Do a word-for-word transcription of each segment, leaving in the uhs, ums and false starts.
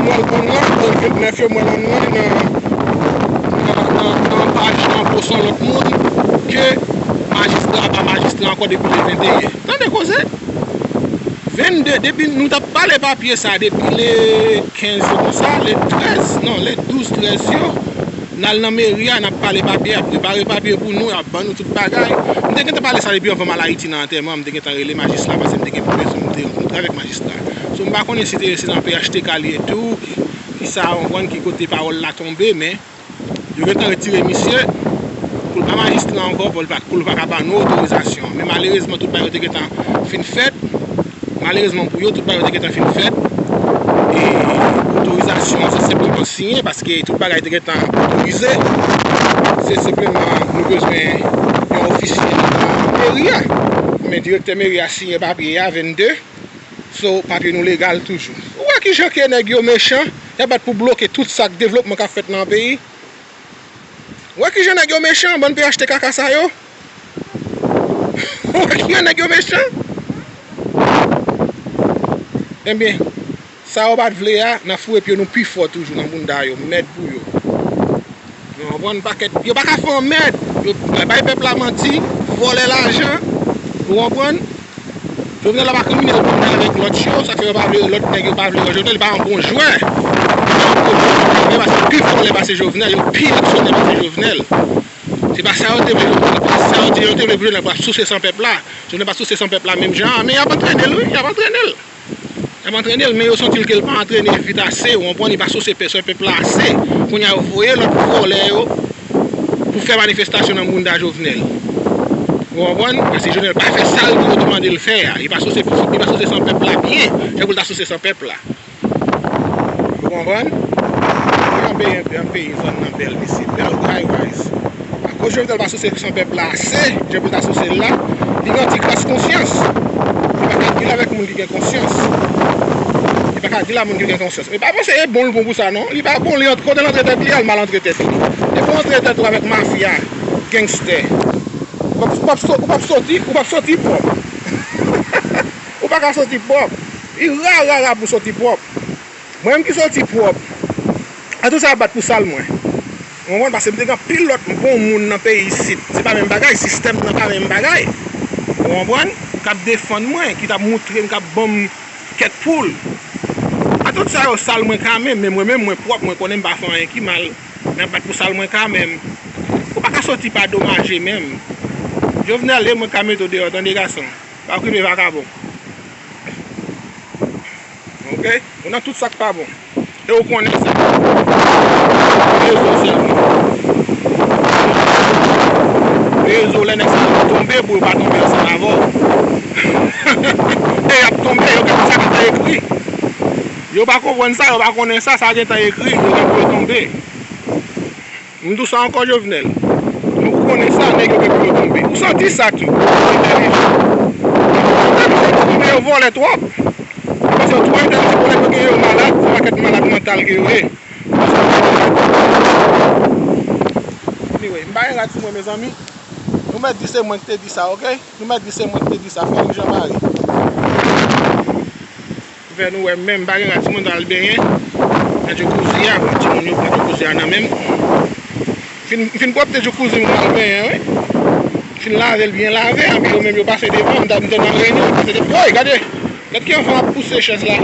m wè l online, lè vennèf yo, m wè l online nan, nan, nan, nan paj nan pòs yon lòt moun, ke majistra pa majistra ankò depi le venteyen. Tande koze! Vennde, depi nou t ap pale papye sa, depi le kenz yo konsa, le trèz, non, le douz, trèz yo, n al nan meri a, n ap pale papye a, prepare papye pou nou, y ap ban nou tout bagay. M te gentan pale sa depi anvan m al Ayiti nan antèman, m te gentan rele majistra, paske m te gen pou bezwen, m te rankontre avèk majistra. So, m pa konnen si te, se nan P H T K li ye tou, ki, ki sa, w konprann, ki kote pawòl la tonbe, men yo gentan retire misye, pou l pa majistra ankò, pou l pa, pou l pa ka ban nou otorizasyon. Men malerezman, tout bagay yo te gentan fin fèt. Malerezman pou yo, tout bagay yo te gentan fin fèt. E otorizasyon an, se senpleman siyen, paske tout bagay te gentan otorize. Se senpleman nou bezwen yon ofisye nan meri a. Men direktè meri a siyen papye a, vennde. So, papye nou legal toujou. Ou wè Kijan ke nèg yo mechan, y ap bat pou bloke tout sa k devlopman k ap fèt nan peyi. Ou wè kijan nèg yo mechan, bann P H T K K sa yo. Ou wè kijan nèg yo mechan. Ebyen, sa yo pa t vle a, n ap foure pye nou pi fò toujou nan bounda yo, mèd pou yo. Ou konprann? Pakèt, yo pa ka fè anmèd. Yo bay pèp la manti, vòlè lajan. Ou konprann? Jovenel la pa kriminèl kòm nan avèk lòt yo, sa k fè yo pa vle, lòt nèg yo pa vle wè Jovenel, li pa yon bon jwè. Yo pa pi fò lè pase Jovenel, yo pi reaksyonè pase Jovenel. Se pa sa yo te vle, se pa sa yo te, yo te vle Jovenel pou ap souse san pèp la. Jovenel pa souse san pèp la menm jan an, men y ap antrene l, wi, y ap antrene l. Y ap antrene l, men yo santi l ke l pa antrene vit ase, ou konprann, li pa souse pèsonn pèp la ase. Kounye a yo voye lòt vòlè yo pou fè manifestasyon nan bounda Jovenel. Ou konprann? Paske Jovenel pa fè sa l di yo te mande l fè a. Li pa souse, li pa souse san pèp la byen, jan pou l ta souse san pèp la. Ou konprann? Yon peyi, yon peyi zòn nan bèl, mesye, bèl high rise. Akoz Jovenel pa souse san pèp la ase, jan pou l ta souse l la, li nan ti kras konsyans. Li pa ka deal avèk moun ki gen konsyans. Li pa ka deal ak moun ki gen konsyans. Men pa panse e bon l bon pou sa, non. Li pa bon, li antre, kote l antre tèt li, al mal antre tèt li. Depi w antre tèt ou avèk mafya, gangstè, ou p ap, ou p ap so-, ou p ap soti, ou p ap soti pwòp. Ou pa ka soti pwòp. Li ra, ra, ra pou soti pwòp. Mwen menm ki soti pwòp, a tout sa ap bat pou sal mwen. Ou konprann? Paske m te gen anpil lòt bon moun nan peyi isit. Se pa menm bagay, sistèm nan pa menm bagay. Ou konprann? K ap defann mwen, ki t ap moutre m, k ap ban m kèt poul. A tout sa yo sal mwen kanmenm, men mwen menm mwen pwòp, mwen konnen m pa fè anyen ki mal. Men ap bat pou sal mwen kanmenm. Ou pa ka soti pa domaje menm. Jovenel, e mwen k ka mete w deyò, tande gason. Pa okipe vakabon. Ok? Ou nan tout sa k pa bon. E ou konnen sa. Rezo sèlman. Rezo, lè nèg sa yo tonbe, pou yo pa tonbe ansanm avè w. E y ap tonbe, yo gen sa ki te ekri. Yo pa konprann sa, yo pa konnen sa, sa gentan ekri, yo gen pou yo tonbe. M di w sa ankò, Jovenel. Ou konnen sa, nèg yo gen pou yo tonbe. Ou santi sa tou. Entèlijan. Entèlijan, men yo vòlè twòp. Paske yo twò entèlijan, konnen yo gen yo malad, se pakèt malad mantal ke yo ye. Anyway, m pa gen rad sou mwen, mezanmi. Nou mèt di se mwen ki te di sa, ok? Nou mèt di se mwen ki te di sa, fò Jan Mari. Fè nou wè menm, m pa gen rad sou mwen, m t al benyen nan jacuzzi a, bon, timoun yo pran jacuzzi a nan men m. Fin, fin pwòpte jacuzzi m, m al benyen, wi. Fin lave l byen lave, anpi yo menm yo pase devan, m t ap, m t nan reyinyon, yo pase devan. Woy, gade! Gad ki anfan ap pouse chèz la.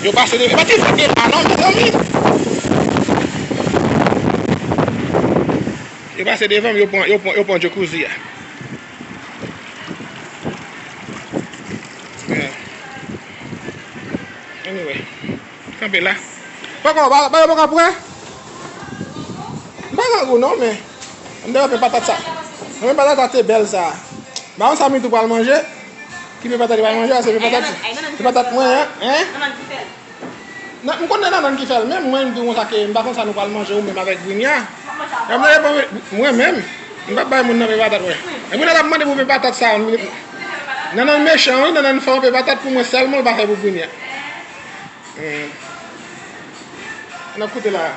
Yo pase devan, e pa ti fèt gen la non, mezanmi. Yo pase devan m, yo pran, yo pran, yo pran jacuzzi a. Yeah. Anyway, kanpe la. Poko, ba, ba yo poko prè? M pa grangou non, men m te wè patat sa. Men patat sa te bèl sa. Ba yon sa Mitou pral manje. Ki pe patat li pral manje a? Se pe patat, se patat mwen an, hein? Nan, m konnen nan nan ki fè l, men mwen m di w konsa ke m pa konn sa nou pral manje ou menm avèk Brinya. Mwen menm, m p ap bay moun nan pe patat, wè. E Brinya t ap mande pou pe patat sa. Nan nan mechan, wi, nan nan fè yon pe patat pou mwen sèlman, l pa fè pou Brinya. Hmm. N ap koute la.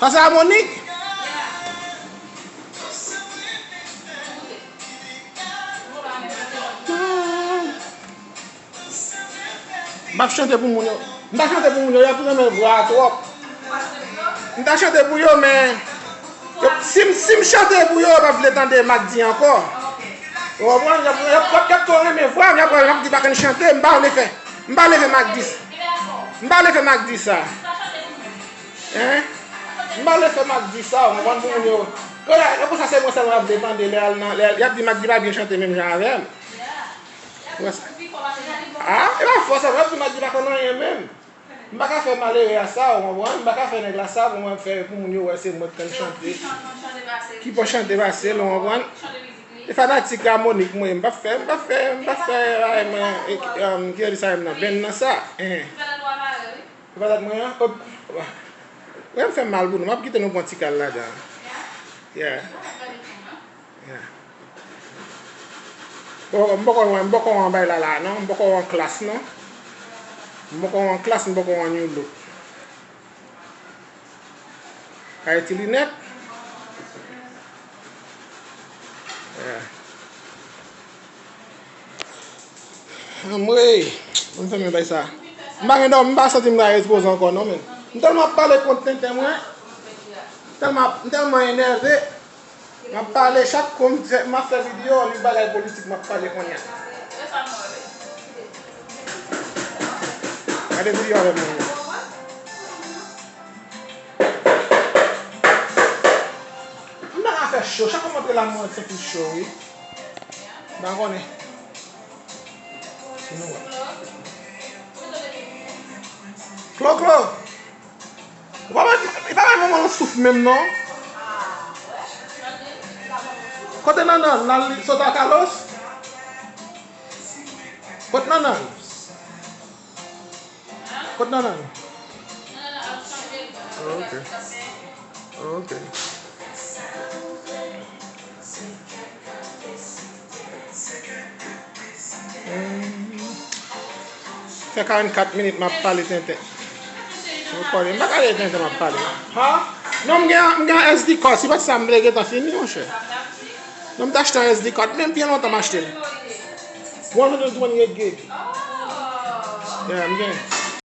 Sa se a Monique? M ap chante pou moun yo. M ta chante pou moun yo, y ap renmen vwa a twòp. M ta chante pou yo, men yo, si m, si m chante pou yo, yo p ap vle tande Magdi ankò. Ou konprann? Y ap, y ap, y ap, y ap twò renmen vwa m, y ap, y ap di pa konn chante, m pa vle fè, m pa vle fè Magdi. M pa vle fè Magdi sa. Hein? M pa vle fè Magdi sa, ou konprann, pou moun yo. Kounye a, e konsa se mwen sèlman y ap vle tande lè al nan, lè y ap di Magdi pa byen chante menm jan avè m. Wè sa. Ah, e pa fò sa, y ap di Magdi pa konn anyen menm. M pa ka fè malere a sa, ou konprann? M pa ka fè nèg la sa pou mwen fè pou moun yo wè se mwen k konn chante. Ki pòs chante pase l, ou konprann? E fanatik a Monique mwen, m p ap fè, m p ap fè, m p ap fè, ay, mwen, e, um, ki yo di sa menm nan, benn nan sa, hein. E patat mwen an, op, wè m fè mal pou nou, m ap kite nou pran ti kal ladan. Yeah. Yeah. Bon, m poko wè, m poko wè bay la la non, m poko wè klas non. M poko wè klas, m poko wè New Look. Ka iti linèt. Yeah. Anmwey, m fèmen bay sa. M pa gen dòmi, m pa santi m ka repoze ankò non, men. M tèlman ap pale kont tenten mwen. M tèlman, m tèlman enève. M ap pale chak kou m fè, m ap fè videyo, li bagay politik m ap pale kounye a. Gade videyo avè mwen. M nan afè cho, chak kou m antre la, mwen santi cho, wi. M pa konnen. Si nou wè. Klo, Klo! Ou pa mèt, li pa mèt manman l souf menm, non. Kote Nannan? L al sot a Carlos? Kot Nannan? Kot Nannan? Oh, ok. Oh, ok. Hmm. Fè karannkat minit m ap pale tenten. M ap pale. M pa ka rete tenten m ap pale. Ha? Non, m gen, m gen S D card. Se pa sa m vle gentan fini, monchè. Non, m t achte yon S D card. Menm byen lontan m achte l. One hundred twenty-eight gig. Yeah, m gen.